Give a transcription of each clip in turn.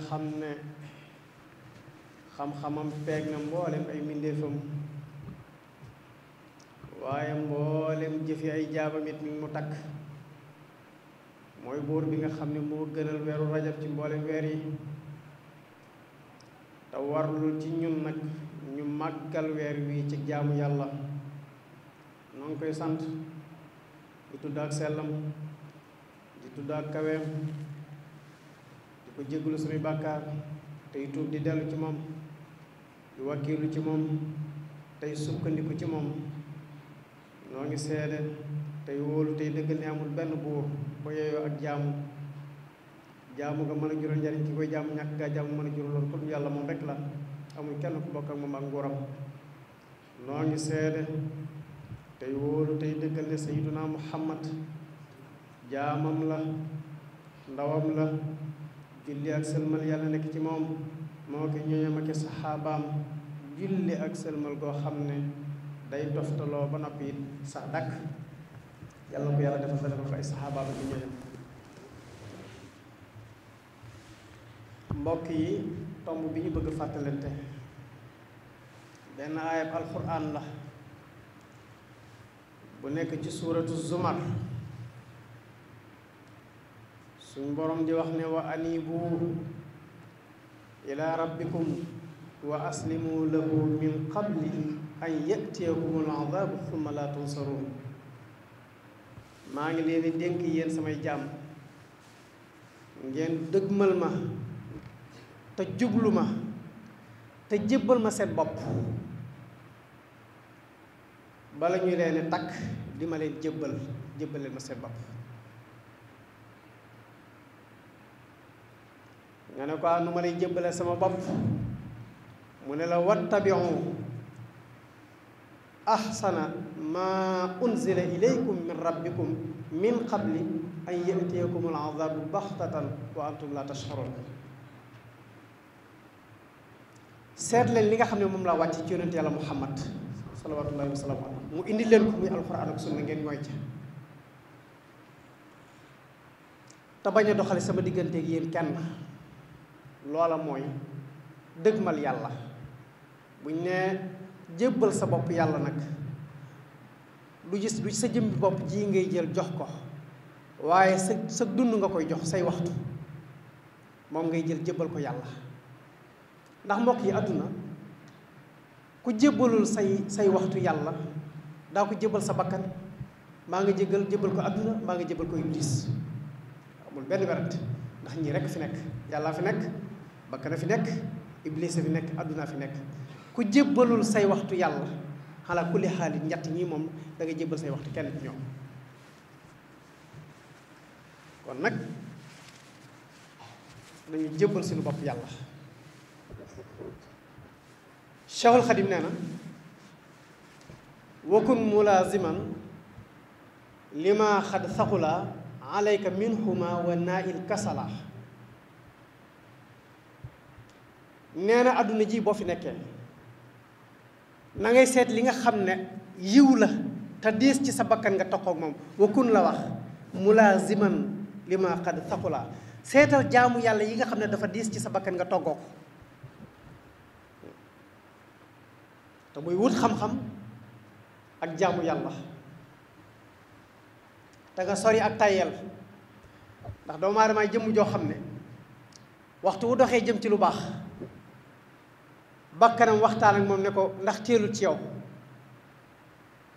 xam ne xam-xamam peeg na mboolem ay mbindeefam waaye mboolem jëfi ay jaabam it mi mu takk mooy buur bi nga xam ne moo gënal weeru rajab ci mboolem weer yi te warlul ci ñun nag ñu màggal weer wi ci jaamu yàlla noo ngi koy sant di tudd ak sellam di tudd ak kaweem di ko jégalu suñuy bàkkaar tey tuub di dellu ci moom di wakkiilu ci moom tey sukkandiku ci moom noo ngi seede tey wóolu tey dëggal ne amul benn buur ba yeyoo ak jaamu nga mën a jural njariñ ki koy jaamu ñàkk gaa jaamu mën a jural loolu kon yàlla moom rek la amul kenn ku bokk ak moom ak nguuram noo ngi seede tey wóolu tey dëggal ne sayyiduna muhammad jaamam la ndawam la julli ak sëlmal yàlla nekk ci moom moo ki ñooñam ak saxaabaam julli ak sëlmal goo xam ne day toftaloo ba noppi it sax dakk yàlla ko yàlla defal ko ay saxaabaam ak ñooñam. mbokk yi tomb bi ñu bëgg fàttalante benn aayab alquran la bu nekk ci suuratu zumar suñ borom di wax ne wa anibu ila rabbikum wa aslimu lahu min qabli an yatiyakum al azabu thumma la tunsarun maa ngi leen di dénk yéen samay jaam ngeen dëgmal ma te jublu ma te jébbal ma seen bopp bala ñuy leen takk di ma leen jébbal leen ma seen bopp nga ne ko nu ma lay jébbale sama bopp mu ne la wattabiu ahsana ma unzila ilaykum min rabbikum min qabli an yatiyakum al azabu baxtatan wa antum la tash'urun seet leen li nga xam ne moom laa wàcc ci yonent yàlla muhammad salawatullahi wa salaamu alayhi mu indi leen ko muy alquran ak sunna ngeen mooy ca te bañ a doxale sama digganteeg yéen kenn loola mooy dëgmal yàlla buñ ne jébbal sa bopp yàlla nag du gis du sa jëmbi bopp ji ngay jël jox ko waaye sa dund nga koy jox say waxtu moom ngay jël jébbal ko yàlla ndax mbokk yi àdduna ku jébbalul say waxtu yàlla daa ko jébbal sa bakkan maa nga jébbal ko àdduna maa nga jébbal ko iblis amul benn werante ndax ñii rekk fi nekk yàllaa fi nekk bakkan a fi nekk iblis a fi nekk àdduna fi nekk ku jébbalul say waxtu yàlla xalaa kulli xaalit ñett ñii moom da nga jébbal say waxtu kenn ci ñoom kon nag nañu jébbal suñu bopp yàlla Cheikhul Xadim nee na wakun mulaaziman lima xad saxula alayka minhuma wa nail kasala nee na àdduna ji boo fi nekkee na ngay seet li nga xam ne yiw la te diis ci sa bakkan nga toqoog moom wakun la wax mulaaziman lima xad saxula seetal jaamu yàlla yi nga xam ne dafa diis ci sa bakkan nga toggoo ko te muy wut xam-xam ak jaamu yàlla te nga sori ak tayel ndax doomu aadama jëmm joo xam ne waxtu wu doxee jëm ci lu baax bakkanam waxtaan ak moom ne ko ndax teelut ci yow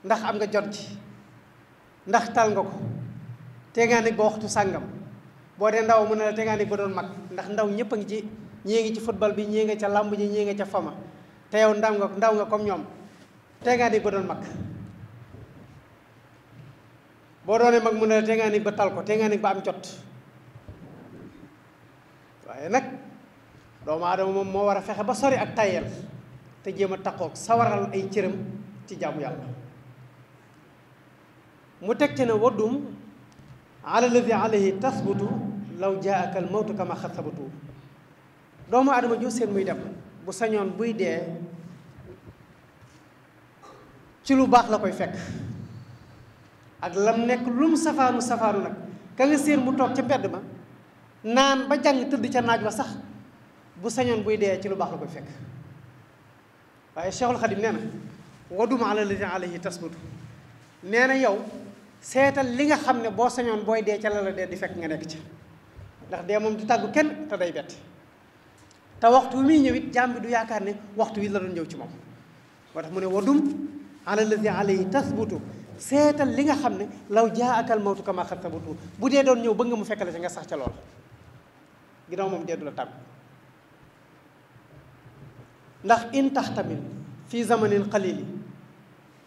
ndax am nga jot ci ndax tal nga ko te ngaa nekk ba waxtu sàngam boo dee ndaw mu ne la te ngaa nekk ba doon mag ndax ndaw ñëpp a ngi ci ñii ngi ci football bi ñii nga ca làmb ji ñii nga ca fama te yow ndaw nga comme ñoom te ngaa nekk ba doon mag boo doonee mag mu ne la te ngaa nekk ba tal ko te ngaa nekk ba am jot waaye nag doomu aadama moom moo war a fexe ba sori ak tayel te jéem a takkoog sawaral ay cëram ci jaamu yàlla mu teg ci ne waddum ala alladi alayhi tasbutu law jaaka al mawtu kama xat sabatu doomu aadama joo seen muy dem bu sañoon buy dee ci lu baax la koy fekk ak lam nekk lum safaanu nag ka nga seen mu toog ca mbedd ma naan ba jàng tëdd ca naaj wa sax bu sañoon buy dee ci lu baax la koy fekk waaye Cheikhul Khadim nee na wadum ala lati alayhi tasbutu nee na yow seetal li nga xam ne boo sañoon booy dee ca la dee di fekk nga nekk ci ndax dee moom du tàggu kenn te day bett te waxtu wi muy ñëw it jaam bi du yaakaar ne waxtu wi la doon ñëw ci moom moo tax mu ne wadum ala lati alayhi tasbutu seetal li nga xam ne law jaa akal mawtu kama xat sabutu bu dee doon ñëw bëgg nga mu fekk la ca nga sax ca loola ginnaaw moom dee du la tàggu ndax in taxtamil fi zamanin qalili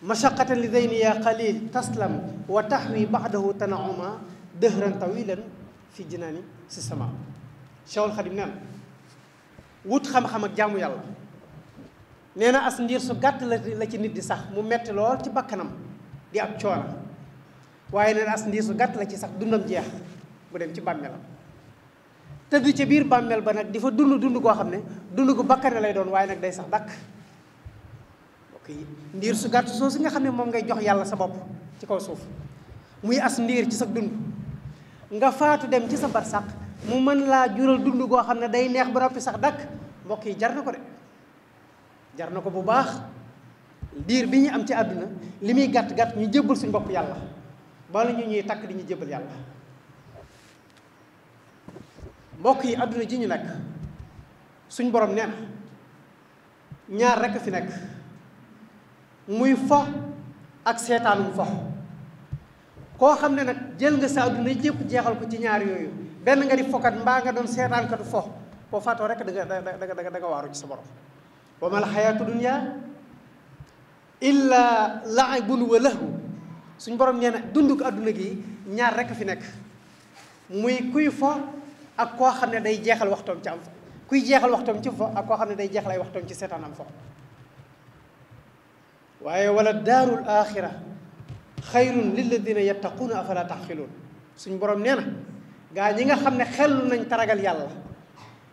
mashaqatan li zeyni ya qalil taslam wa taxwi baxdahu tanauma dëhran tawilan fi jinaani si sama Cheikhul Khadim nee na wut xam-xam ak jaamu yàlla nee na as ndiir su gàtt la ci nit di sax mu metti lool ci bakkanam di ab coono waaye nee na as ndiir su gàtt la ci sax dundam jeex bu dem ci bàmmeelam tëdd ca biir bàmmeel ba nag di fa dund koo xam ne dund gu bakkane lay doon waaye nag day sax dakk ok ndiir su gàtt soo si nga xam ne moom ngay jox yàlla sa bopp ci kaw suuf muy as ndiir ci sa dund nga faatu dem ci sa barsàq mu mën laa jural dund goo xam ne day neex ba noppi sax dakk mbokk yi jar na ko de jar na ko bu baax diir bi ñu am ci àdduna li muy gàtt-gàtt ñu jébbal suñu bopp yàlla bala ñu ñuy takk di ñu jébbal yàlla mbokk yi àdduna ji ñu nekk suñ borom nee na ñaar rekk fi nekk muy fo ak seetaanum fo koo xam ne nag jël nga sa àdduna yëpp jeexal ko ci ñaar yooyu benn nga di fokat mbaa nga doon seetaankatu fo boo faatoo rekk da nga waaru ci sa borom wa mal xayaatu dunya illa laibun wa lahu suñ borom nee na dund ko àdduna gi ñaar rekk fi nekk muy kuy fo ak koo xam ne day jeexal waxtoom ci am fo kuy jeexal waxtoom ci fo ak koo xam ne day jeexal ay waxtoom ci seetaan am fo waaye wala daarul axira xayrun lilladina yattaquuna afala taxiluun suñ borom nee na gaa ñi nga xam ne xellu nañ taragal yàlla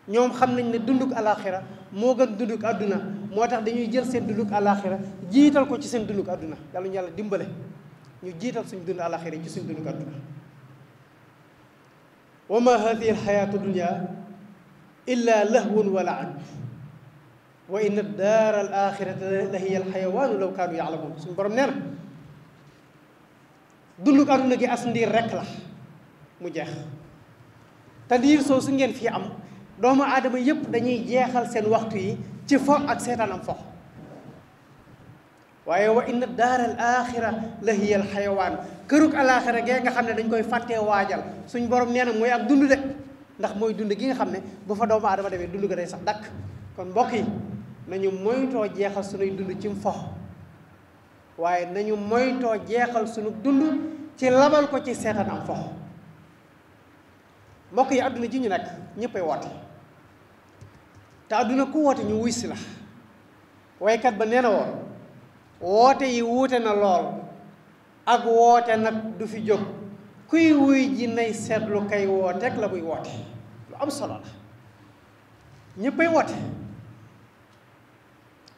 ñoom xam nañ ne dunduk alaxira moo gën dunduk àdduna moo tax dañuy jël seen dunduk alaxira jiital ko ci seen dunduk àdduna yàlla ñu yàlla dimbale ñu jiital suñ dund alaxira ci suñ dunduk àdduna wa ma hadihi alxayatu dunya illa lahwun wa laab wa inna daara al axirata la hiya alxayawaanu law kaanu yaalamuun suñu borom nee na dunduk àdduna gi as ndiir rekk la mu jeex te ndiir soo su ngeen fii am doomu aadama yépp dañuy jeexal seen waxtu yi ci fo ak seetaan am fo waaye wa inna daara al axira la hiya al xayawaan kërug alaxira gee nga xam ne dañ koy fàttee waajal suñ borom nee na mooy ak dund de ndax mooy dund gi nga xam ne bu fa doomu aadama demee dund ga day sax dakk kon mbokk yi nañu moytoo jeexal sunuy dund ci fo waaye nañu moytoo jeexal sunu dund ci labal ko ci seetaan am fo mbokk yi àdduna ji ñu nekk ñëppay woote te àdduna ku woote ñu wuy si la waykat ba nee na woon woote yi wuute na lool ak woote nag du fi jóg kuy wuy ji nay seetlu kay wooteek la muy woote lu am solo la ñëppay woote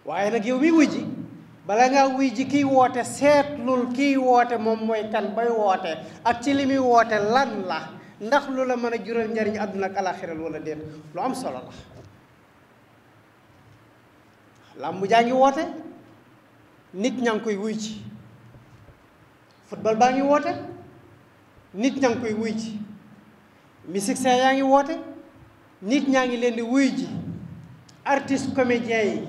waaye nag yow mi wuy ji bala ngaa wuy ji kiy woote seetlul kiy woote moom mooy kan bay woote ak ci li muy woote lan la ndax lu la mën a jural njariñ àdduna ak alaxira wala déet lu am solo la làmb jaa ngi woote nit ñaa ngi koy wuy ci football baa ngi woote nit ñaa ngi koy wuy ci musicien yaa ngi woote nit ñaa ngi leen di wuy ji artiste comédien yi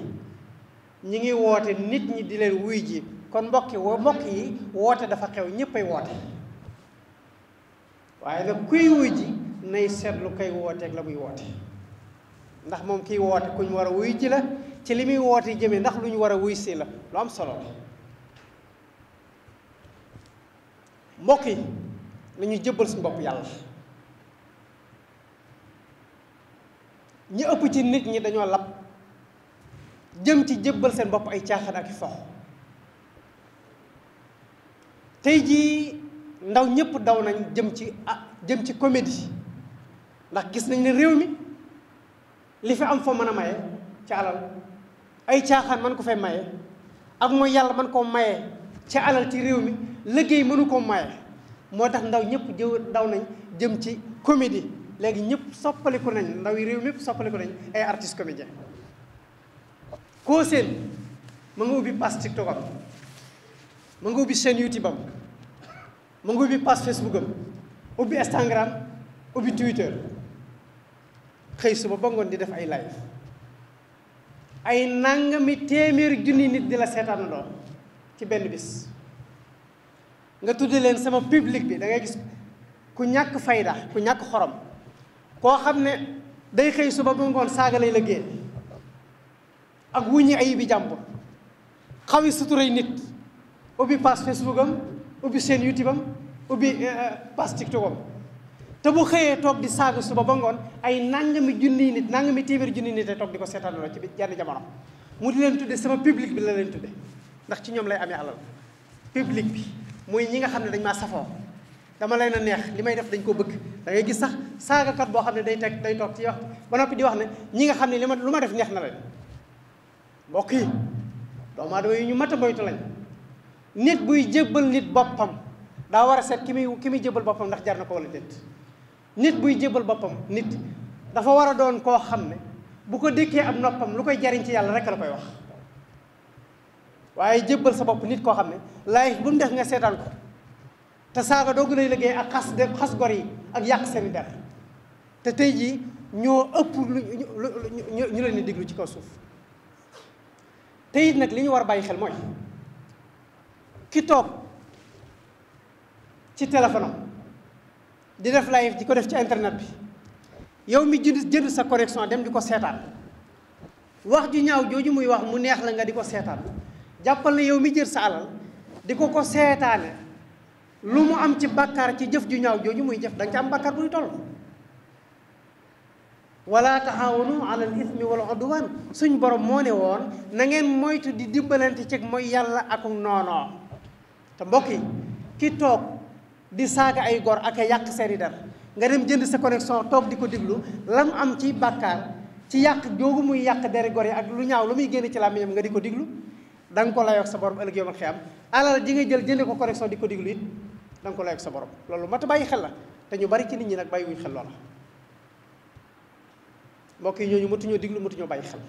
ñi ngi woote nit ñi di leen wuy ji kon mbokk yi woote dafa xew ñëppay woote waaye nag kuy wuy ji nay seetlu kay wooteeg la muy woote ndax moom kiy woote ku ñu war a wuy ji la ci li muy woote jëmee ndax lu ñu war a wuy si la lu am solo la mbokk yi nañu jëbbal suñu bopp yàlla ñi ëpp ci nit ñi dañoo lab jëm ci jëbbal seen bopp ay caaxaan ak i fox tey jii ndaw ñëpp daw nañ jëm ci comédie ndax gis nañ ne réew mi li fi am fa mën a maye ci alal ay caaxaan man ko fay maye ak mooy yàlla man koo maye ci alal ci réew mi liggéey mënu koo maye moo tax ndaw ñëpp daw nañ jëm ci comédie léegi ñëpp soppaliku nañ ndaw yi réew mépp soppaliku nañ ay artistes comédiens koo seen ma nga ubbi page TikTok am ma nga ubbi chaîne YouTube am ma nga ubbi page Facebook am ubbi Instagram ubbi Twitter xëy suba ba ngoon di def ay live ay nangami téeméeri junni nit di la seetaanandoo ci benn bis nga tudde leen sama public bi da ngay gis ku ñàkk fayda ku ñàkk xorom koo xam ne day xëy suba ba ngoon saaga lay liggéey ak wuññi ay bi jàmbur xawi suturay nit ubbi page Facebook am ubbi chaîne YouTube am ubbi page TikTok am te bu xëyee toog di saaga suba ba ngoon ay nangami junniy nit nangami téeméeri junniy nit te toog di ko seetaanaloo ci jenn jamono mu di leen tudde sama public bi la leen tudde ndax ci ñoom lay amee alal public bi muy ñi nga xam ne dañ maa safoo dama leen a neex li may def dañ ko bëgg da ngay gis sax saagakat boo xam ne day toog ci wax ba noppi di wax ne ñi nga xam ne lu ma def neex na leen mbokk yi doomu aadama yi ñu mat a moytu lañ nit buy jébbal nit boppam daa war a seet ki muy jébbal boppam ndax jar na ko wala déet nit buy jébbal boppam nit dafa war a doon koo xam ne bu ko dékkee am noppam lu koy jariñ ci yàlla rek la koy wax waaye jébbal sa bopp nit koo xam ne live bu mu def nga seetaan ko te saaga doogu lay liggéey ak xas gor yi ak yàq seeni der te tey jii ñoo ëpp ñu leen di déglu ci kaw suuf te it nag li ñu war a bàyyi xel mooy ki toog ci téléphone am di def live di ko def ci internet bi yow mi jënd sa connexion dem di ko seetaan wax ju ñaaw jooju muy wax mu neex la nga di ko seetaan jàppal na yow mi jël sa alal di ko seetaane lu mu am ci bàkkaar ci jëf ju ñaaw jooju muy jëf da nga ci am bàkkaar buy toll wala taxawanu alal ismi wal udwan suñ borom moo ne woon na ngeen moytu di dimbalante ci mooy yàlla ak noonoo te mbokk yi ki toog di saaga ay gor ak a yàq seeni der nga dem jënd sa connexion toog di ko diglu lam am ci bàkkaar ci yàq joogu muy yàq deri gor yi ak lu ñaaw lu muy génne ci làmmiñam nga di ko diglu da nga ko layoog sa borom ëllëg yawmal xiyaam alal ji nga jënde ko connexion di ko diglu it da nga ko layoog sa borom loolu mat a bàyyi xel la te ñu bari ci nit ñi nag bàyyi wuñ xel loola mbokk yi ñooñu matuñoo diglu matuñoo bàyyi xel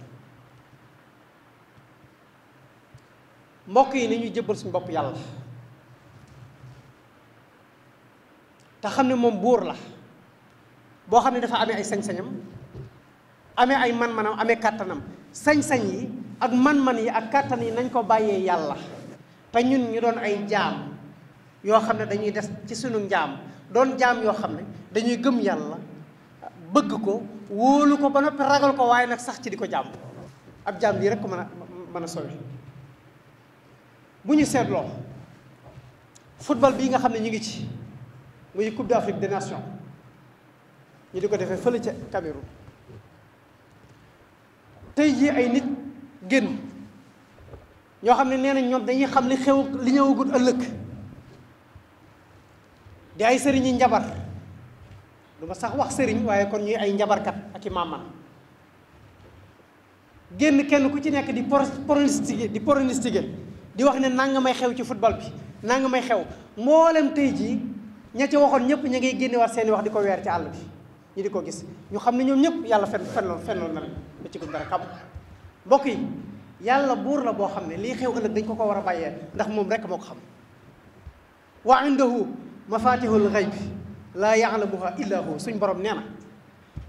mbokk yi ni ñuy jëbbal suñu bopp yàlla te xam ne moom buur la boo xam ne dafa amee ay sañ-sañam amee ay man-manam amee kàttanam sañ-sañ yi ak man-man yi ak kàttan yi nañ ko bàyyee yàlla te ñun ñu doon ay jaam yoo xam ne dañuy des ci sunu njaam doon jaam yoo xam ne dañuy gëm yàlla bëgg ko wóolu ko ba noppi ragal ko waaye nag sax ci di ko jaam ab jaam lii rek ko mën a sowe bu ñu seetloo football bii nga xam ne ñu ngi ci muy Coupe d'Afrique des Nations ñu di ko defee fële ca Cameroun tey jii ay nit génn ñoo xam ne nee nañ ñoom dañuy xam li ñëwagul ëllëg di ay sëriñ yi njabar du ma sax wax sëriñ waaye kon ñuy ay njabarkat ak i maaman génn kenn ku ci nekk di pronostiquer di wax ne nanga may xew ci football bi nanga may xew mboolem tey jii ña ca waxoon ñëpp ña ngay génne war seeni wax di ko weer ci àll bi ñu di ko gis ñu xam ne ñoom ñëpp yàlla fenloon na leen ba ci ko dara xam mbokk yi yàlla buur la boo xam ne lii xew ëllëg dañ ko war a bàyyee ndax moom rek moo ko xam wa indahu mafatihul ghayb laa ya'lamuha illa hu suñ borom nee na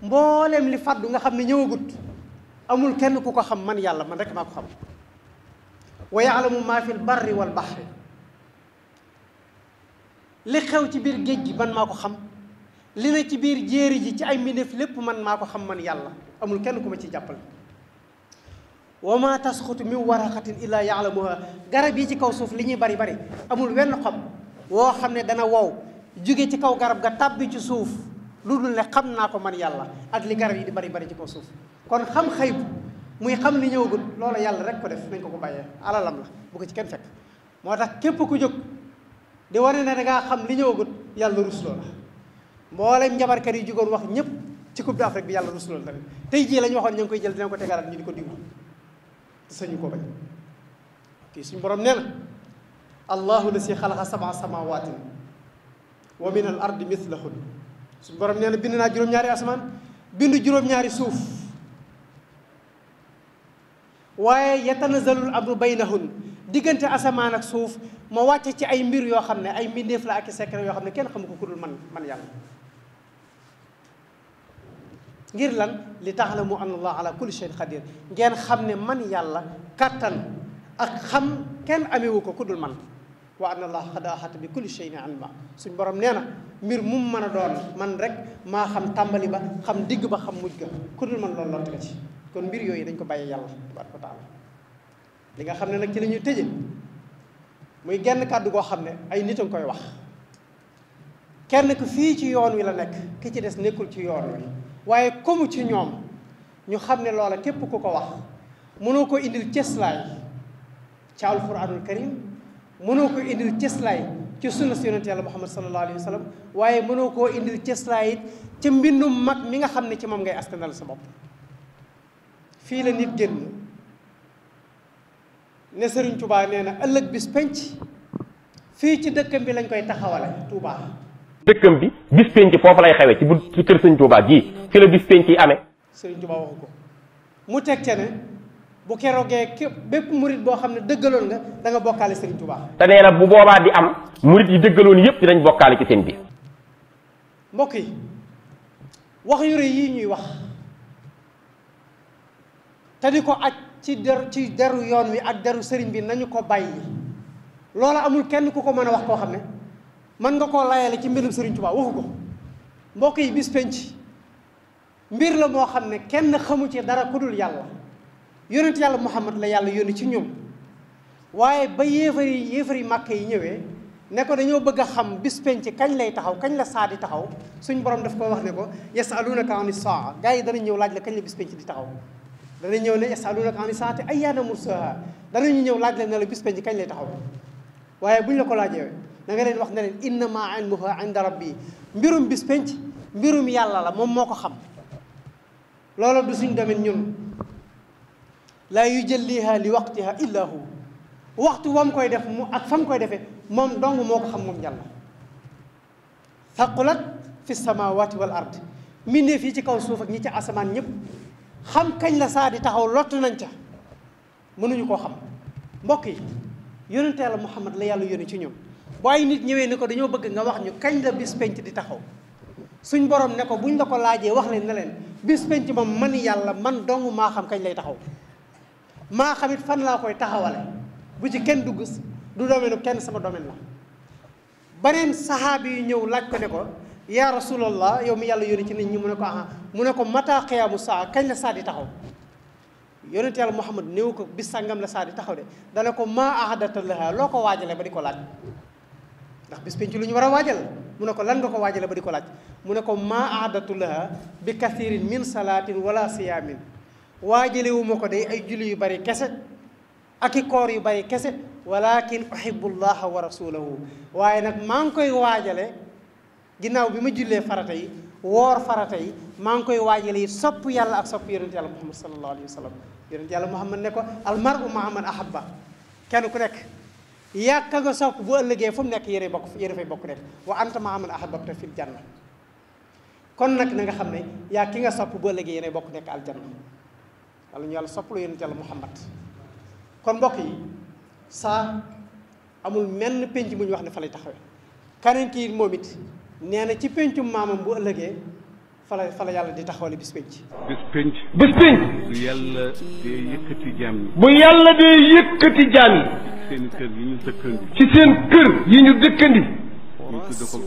mbooleem li fàddu nga xam ne ñëwagut amul kenn ku ko xam man yàlla man rek maa ko xam wa ya'lamu ma fil barri wal bahri li xew ci biir géej gi man maa ko xam li ne ci biir jéeri ji ci ay mbindeef lépp man maa ko xam man yàlla amul kenn ku ma ciy jàppale wa ma tasxutu min waraqatin illa ya'lamuha garab yi ci kaw suuf li ñuy bari bari amul wenn xob woo xam ne dana wow jóge ci kaw garab ga tàbbi ci suuf lu dul ne xam naa ko man yàlla ak li garab yi di bari bari ci kaw suuf kon xam xëyb muy xam li ñëwagul loola yàlla rek ko def nañ ko bàyyee alalam la bu ko ci kenn fekk moo tax képp ku jóg di wane ne da ngaa xam li ñëwagul yàlla rus loola mboolem njabarkat yi jógoon wax ñëpp ci Coupe d'Afrique bi yàlla rus loola tamit tey jii la ñu waxoon ñu ngi koy jël dina ko tegalaat ñu di ko diglu te sañu ko bañ kii suñu borom nee na allahu la si xalaqa sab'a samawaatin wa min al ardi mithlahun suñu borom nee na bind naa juróom-ñaari asamaan bind juróom-ñaari suuf waaye yatanazalul amru baynahun diggante asamaan ak suuf ma wàcce ci ay mbir yoo xam ne ay mbindeef la ak i secret yoo xam ne kenn xamu ko ku dul man yàlla ngir lan li ta'lamu anna allah ala kulli shay'in qadir ngeen xam ne man yàlla kattan ak xam kenn amewu ko ku dul man wa anna allah qad ahata bi kulli shay'in ilma suñ borom nee na mbir mu mën a doon man rek maa xam tàmbali ba xam digg ba xam mujj ga ku dul man loolu lott nga ci kon mbir yooyu dañ ko bàyyee yàlla tabaaraka wa taala li nga xam ne nag ci la ñuy tëje muy genn kàddu goo xam ne ay nit a koy wax kenn ku fii ci yoon wi la nekk ki ci des nekkul ci yoon wi waaye comme ci ñoom ñu xam ne loola képp ku ko wax mënoo ko indil cëslaay ci alquranul karim mënoo ko indil cëslaay ci sunna si yonent yàlla muhammad sallallahu alayhi wa sallam waaye mënoo koo indil cëslaay it ci mbindum mag mi nga xam ne ci moom ngay askanal sa bopp fii la nit génn ne Sëriñ Tuubaa nee na ëllëg bis penc fii ci dëkkam bi lañ koy taxawale Tuubaa dëkkam bi bis penc foofu lay xewe ci kër Sëriñ Tuubaa gii fi la bis penc yi amee Sëriñ Tuubaa waxu ko mu teg ca ne bu keroogee képp bépp murit boo xam ne dëggaloon nga da nga bokkaale Sëriñ Tuubaa te nee na bu boobaa di am murit yi dëggaloon yépp dinañ bokkaale ci seen biir mbokk yi wax yu rëy yii ñuy wax te di ko aj ci deru yoon wi ak deru sëriñ bi nañu ko bàyyi loola amul kenn ku ko mën a wax koo xam ne mën nga koo layale ci mbirum Sëriñ Tuubaa waxu ko mbokk yi bis penc mbir la moo xam ne kenn xamu ci dara ku dul yàlla yonent yàlla Muhammad la yàlla yónni ci ñoom waaye ba yéefari màkk yi ñëwee ne ko dañoo bëgg a xam bis penc kañ lay taxaw kañ la saa di taxaw suñ borom daf ko wax ne ko yasalunaka ani saa gars yi danañ ñëw laaj la kañ la bis penc di taxaw danañ ñëw ne yasalunaka ani saati ayyaana mursaha danañu ñëw laaj la ne la bis penc kañ lay taxaw waaye buñ la ko laajee da nga leen wax ne leen innama ilmuha inda rabbi mbirum bis penc mbirum yàlla la moom moo ko xam loolu du suñ domaine ñun laa yujalliha li waqtiha illa hu waxtu wam koy def mu ak fam koy defee moom dong moo ko xam moom yàlla thaqulat fi samawati wal ard mbindee fii ci kaw suuf ak ñi ci asamaan ñëpp xam kañ la saa di taxaw lott nañ ca mënuñu koo xam mbokk yi yonente yàlla Muhammad la yàlla yónni ci ñoom bu ay nit ñëwee ni ko dañoo bëgg nga wax ñu kañ la bis penc di taxaw suñ borom ne ko buñ la ko laajee wax leen ne leen bis penc moom man yàlla man dong maa xam kañ lay taxaw maa xamit fan laa koy taxawale bu ci kenn dugg du domaine kenn sama domaine la beneen saxaabi yu ñëw laaj ko ne ko yaa rasulallah yow mi yàlla yónni ci nit ñi mu ne ko aha mu ne ko mata qiyaamu saa kañ la saa di taxaw yonent yàlla Muhammad néew ko bis sàngam la saa di taxaw de dana ko maa ahadata laha loo ko waajale ba di ko laaj ndax bis penc lu ñu war a waajal mu ne ko lan nga ko waajale ba di ko laaj mu ne ko maa ahadatu laha bi kathirin min salaatin wala siyaamin waajale wu ma ko day ay julli yu bari kese ak i koor yu bari kese walakin uhibbu llaha wa rasulahu waaye nag maa ngi koy waajale ginnaaw bi ma jullee farata yi woor farata yi maa ngi koy waajale yi sopp yàlla ak sopp yonent yàlla Muhammad sallallahu alayhi wa sallam yonent yàlla Muhammad ne ko almaru maa man ahabba kenn ku nekk yàkka nga sopp bu ëllëgee fu mu nekk yéen fay bokk nekk wa anta maa man ahabbta fil janna kon nag na nga xam ne yaa ki nga sopp bu ëllëgee yéen bokk nekk aljanna wala ñu yàlla sopp lu yonent yàlla Muhammad kon mbokk yi saa amul menn penc bu ñu wax ne fa lay taxawee keneen kii moom it nee na ci pencum maamam bu ëllëgee fa la yàlla di taxawale bis penc. bis penc. bu yàlla dee yëkkati jaam yi. bu yàlla dee yëkkati jaam yi. seen kër yi ñu dëkkandi. ci seen kër yi ñu dëkkandi. ñu tudd ko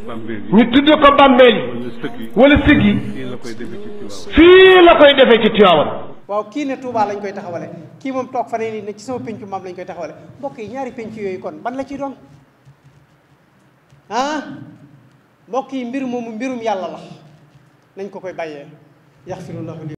bàmmeel yi. ñu tudd ko bàmmeel yi. wala sëg yi. fii la koy defee ci Tiwaawan. fii la koy defee ci Tiwaawan. waaw kii ne Touba lañ koy taxawale kii moom toog fa ne ni ne ci sama pencu maam lañ koy taxawale mbokk yi ñaari penc yooyu kon ban la ciy doon mbokk yi mbir moomu mbirum yàlla la nañ ko koy bàyyee yaxfirullahu li